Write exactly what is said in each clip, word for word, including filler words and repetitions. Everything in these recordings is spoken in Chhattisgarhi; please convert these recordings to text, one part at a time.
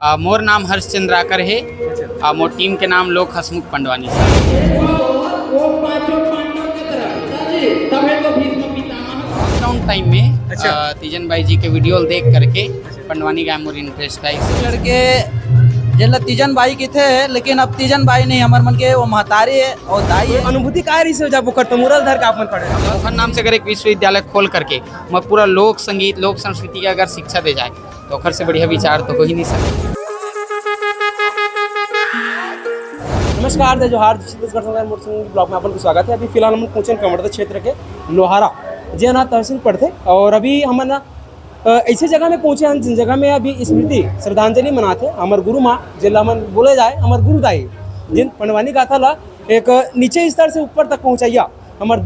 आ, मोर नाम हर्ष चंद्राकर हे। आ, मोर टीम के नाम लोक हसमुख पंडवानी सर। लॉकडाउन टाइम में अच्छा। आ, तीजन बाई जी के वीडियो देख करके पंडवानी गाय मोर इंटरेस्ट आई। लड़के जेला तीजन बाई किथे, लेकिन अब तीजन बाई नहीं, हमर मन के वो महतारी है और दाई है। अनुभूति का रही से जब ओकर तमूरल धर के आप मन खड़े रहो? अपन नाम से अगर एक विश्वविद्यालय खोल करके मैं पूरा लोक संगीत, लोक संस्कृति के अगर शिक्षा दे जाए, तो ओकर से बढ़िया विचार तो हो ही नहीं सकता। नमस्कार, जय जोहार, छत्तीसगढ़ संगीत ब्लॉग में अपन के स्वागत है। अभी फिलहाल हम पहुंचे कवर्धा क्षेत्र के लोहारा, जे ना तहसील पड़थे, और अभी हमन अ, ऐसे जगह में पहुंचे हैं, जिन जगह में अभी स्मृति श्रद्धांजलि मनाथे हमर गुरु माँ, जेला हमन बोले जाए हमर गुरु दाई, जिन पंडवानी गाथा ला एक नीचे स्तर से ऊपर तक पहुंचाइया हमर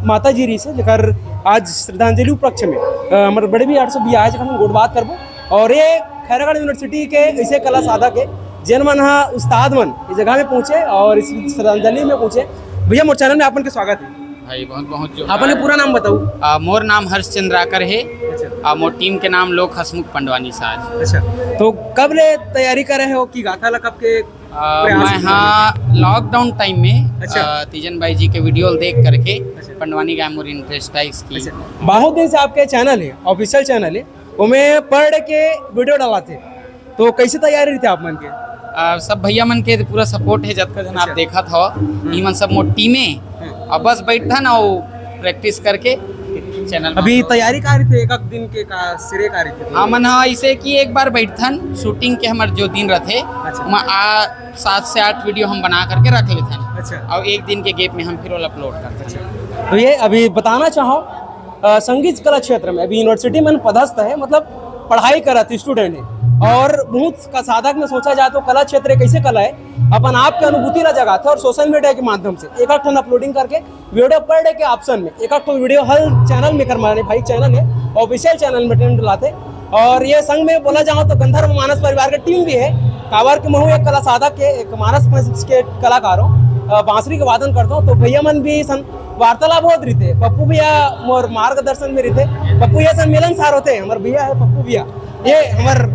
माता जी रही से, जेकर आज श्रद्धांजलि उपलक्ष्य में, अ, हमर बड़े भैया आठ सौ भैया आज हम गोठ बात करबो। और ये खैरागढ़ यूनिवर्सिटी के ऐसे कला साधक है, जेन मन हा उस्ताद मन इस जगह में पहुंचे और इस श्रद्धांजलि में पहुंचे। भैया, मोर चैनल में आपन के स्वागत है। भाई, बहुत बहुत जो आपन के पूरा नाम बताओ। आ, मोर नाम हर्ष चंद्राकर है। अच्छा। आ, मोर टीम के नाम लोक हसमुख पंडवानी साज। अच्छा, तो कब ले तैयारी करे हो कि गाथा ला कब के आ, प्रयास मैं किया? हाँ, लॉकडाउन टाइम में अच्छा। आ, तीजन बाई जी के वीडियो देख करके अच्छा। पंडवानी गाय मोर इंटरेस्ट आई इसकी। अच्छा, बहुत दिन से आपके चैनल है, ऑफिशियल चैनल है, वो में पढ़ के वीडियो डालते, तो कैसे तैयारी रही थी आप मन के? आ, सब भैया मन के पूरा सपोर्ट है, जतका जन आप अच्छा। देखत हो, हम्म। ई मन सब मोर टीमे, हम्म। अब बस बैठन और प्रैक्टिस करके चैनल अभी में। तैयारी का रही थे, एक, एक दिन के का सिरे का रही थे? हमन हा ऐसे कि एक बार बैठथन, शूटिंग के हमर जो दिन रथे, अच्छा। ओमा आ, सात से आठ वीडियो हम बना करके रख लेथन। अच्छा। और एक दिन के गैप में हम फिर ओला अपलोड करथन। अच्छा। तो ये अभी बताना चाहो, अ, संगीत कला क्षेत्र में अभी यूनिवर्सिटी में पदस्थ है, मतलब पढ़ाई करत स्टूडेंट है, और बहुत का साधक में सोचा जाए तो कला क्षेत्र एक ऐसे कला है, अपन आप के अनुभूति ला जगाथे और सोशल मीडिया के माध्यम से एक, एक ठन अपलोडिंग करके वीडियो पर डे के ऑप्शन में एक, एक ठो वीडियो हर चैनल में कर माने भाई, चैनल है, ऑफिशियल चैनल में ट्रेंड लाथे। और ये संग में बोला जाओ तो गंधर्व मानस परिवार के टीम भी है, काबर के महू एक कला साधक के, एक मानस पंच के कलाकार हो, अ, बांसुरी के वादन करता हूँ, तो भैया मन भी सन वार्तालाप होत रहिथे। पप्पू भैया मोर मार्गदर्शन में रहिथे, पप्पू भैया सन मिलनसार होते, हमर भैया है पप्पू भैया, ये हमर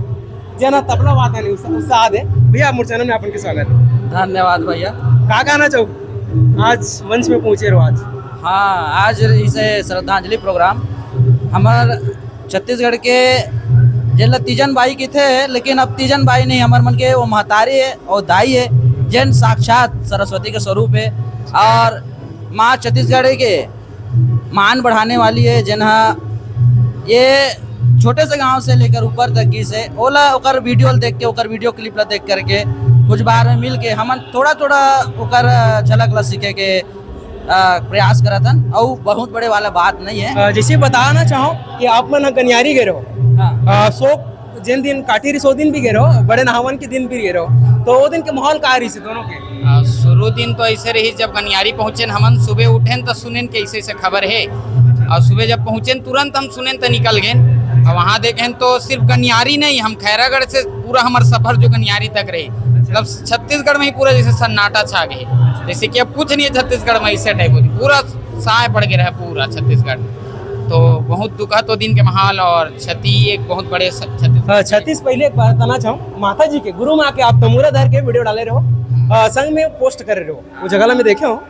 जेन ह तबला वादन है, उस-, उस्ताद है। भैया, मोर चैनल में आपन के स्वागत है। धन्यवाद भैया। का कहना चाहो, आज मंच में पहुंचे रहो आज? हाँ, आज इसे श्रद्धांजलि प्रोग्राम हमर छत्तीसगढ़ के जेला तीजन बाई किथे, लेकिन अब तीजन बाई नहीं, हमर मन के वो महतारी है और दाई है, जेन साक्षात सरस्वती के स्वरूप है। और माँ छत्तीसगढ़ के मान बढ़ाने वाली है, जेन हा ये छोटे से गांव से लेकर ऊपर तक की से ओला ओकर वीडियो देख के, ओकर वीडियो क्लिप ला देख करके कुछ बार में मिल के हमन थोड़ा थोड़ा ओकर झलक ला सीखे के, अ, प्रयास करत हन। अउ बहुत बड़े वाला बात नहीं है। अ, जैसे बताना चाहो कि आप मन ह गनियारी गए रहो, हाँ। अ, शोक जेन दिन काटी रहिस, ओ दिन भी गे रहो, बड़े नहावन के दिन भी गे रहो, तो ओ दिन के माहौल का रहिस दोनों के? आ, शुरू दिन तो ऐसे रहिस, जब गनियारी पहुंचेन हमन, सुबह उठेन तो सुनेन कि ऐसे ऐसे खबर है, और सुबह जब पहुंचेन तुरंत हम सुनेन तो निकल गेन। और वहाँ देखेन तो सिर्फ गनियारी नहीं, हम खैरागढ़ से पूरा हमर सफर जो गनियारी तक रही, मतलब छत्तीसगढ़ में ही पूरा जैसे सन्नाटा छा गए, जैसे कि अब कुछ नहीं है छत्तीसगढ़ में, ऐसे टाइप होती, पूरा साय पड़ गया रहा पूरा छत्तीसगढ़। तो बहुत दुखद तो दिन के माहौल और क्षति एक बहुत बड़े स-, क्षति। हाँ, क्षति से पहले एक बात बताना चाहूँ, माता जी के गुरु माँ के आप तमूरा धर के वीडियो डाले रहो, हाँ। अ, संग में पोस्ट करे रहो, वो जगह ला मैं देखे हूँ।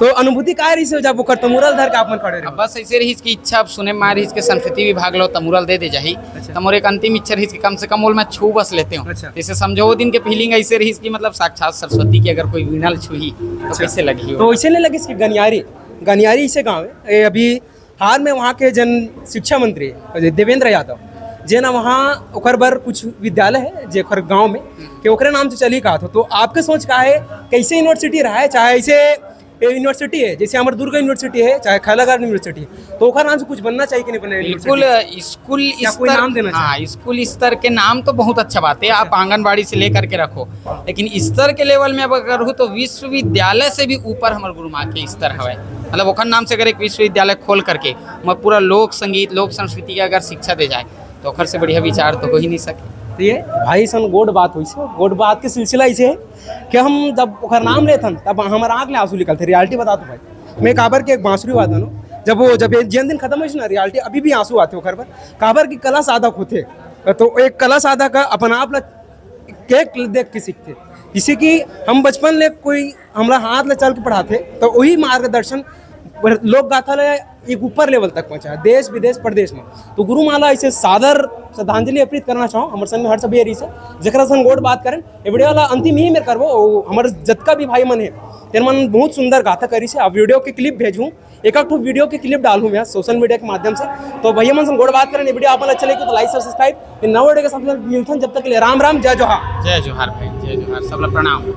तो अनुभूति का रही से जब ओकर तमूरा धर के आप मन खड़े रहो? अब बस ऐसे रही कि इच्छा अब सुने मार रही कि संस्कृति विभाग लो तमूरा दे दे जाही। अच्छा। तो मोर एक अंतिम इच्छा रही कि कम से कम ओल मैं छू बस लेते हूँ। अच्छा। जैसे समझो वो दिन के फीलिंग ऐसे रही कि मतलब साक्षात सरस्वती की अगर कोई वीणा छुही तो अच्छा। कैसे लगी हो? तो ऐसे नहीं लगे कि गनियारी, गनियारी इसे गाँव है, ये अभी हाल में वहाँ के जन शिक्षा मंत्री देवेंद्र यादव, जे ना वहाँ ओकर बर कुछ विद्यालय है, जे ओकर गाँव में, के ओकरे नाम से चली का था। तो आपके सोच का है, कैसे यूनिवर्सिटी रहा है, चाहे ऐसे ये यूनिवर्सिटी है, जैसे हमर दुर्ग यूनिवर्सिटी है, चाहे खैरागढ़ यूनिवर्सिटी है, तो ओकर नाम से कुछ बनना चाहिए कि नहीं बनना बिल्कुल, यूनिवर्सिटी? स्कूल क्या कोई स्तर, नाम देना हाँ, चाहिए? स्कूल स्तर के नाम तो बहुत अच्छा बात है, आप अच्छा। आंगनबाड़ी से लेकर के रखो, लेकिन स्तर के लेवल में अब अगर हो तो विश्वविद्यालय से भी ऊपर हमर गुरु माँ के स्तर हवे। मतलब ओखर नाम से अगर एक विश्वविद्यालय खोल करके मैं पूरा लोक संगीत, लोक संस्कृति के अगर शिक्षा दे जाए, तो ओखर से बढ़िया विचार तो हो ही नहीं सके। तो ये भाई सन गोठ बात होइस, गोठ बात के सिलसिला ऐसे है कि हम जब ओकर नाम लेथन, तब हमर आँख ले आंसू निकलथे। रियलिटी बता तो भाई, मैं काबर के एक बांसुरी वादन हूँ, जब वो, जब ये जेन दिन खत्म होइस ना, रियलिटी अभी भी आंसू आथे ओकर बर, काबर की कला साधक होथे। तो एक कला साधक का अपन आप ला के देख के सीखथे। जैसे कि हम बचपन ले कोई हमला हाथ ले चल के पढ़ाथे, तो वही मार्गदर्शन लोक गाथा ले एक ऊपर लेवल तक पहुंचा, देश विदेश प्रदेश में। तो गुरु माला ऐसे सादर श्रद्धांजलि अर्पित करना चाहूँ। हमर संग में हर्ष भैया रहिस हे, जेकरा संग गोठ बात करेन। ये वीडियो ला अंतिम ही में करबो। और हमर जतका भी भाई मन हे, तेन मन बहुत सुंदर गाथा करिस हे। अब वीडियो के क्लिप भेजूँ, एक एक ठो वीडियो के क्लिप डालूँ मैं सोशल मीडिया के माध्यम से। तो भैया मन संग गोठ बात करेन। ये वीडियो आप मन अच्छा लगे तो लाइक, सब्सक्राइब, नवा वीडियो के साथ मिलथन। जब तक के लिए राम राम, जय जोहार। जय जोहार भाई, जय जोहार, सबला प्रणाम।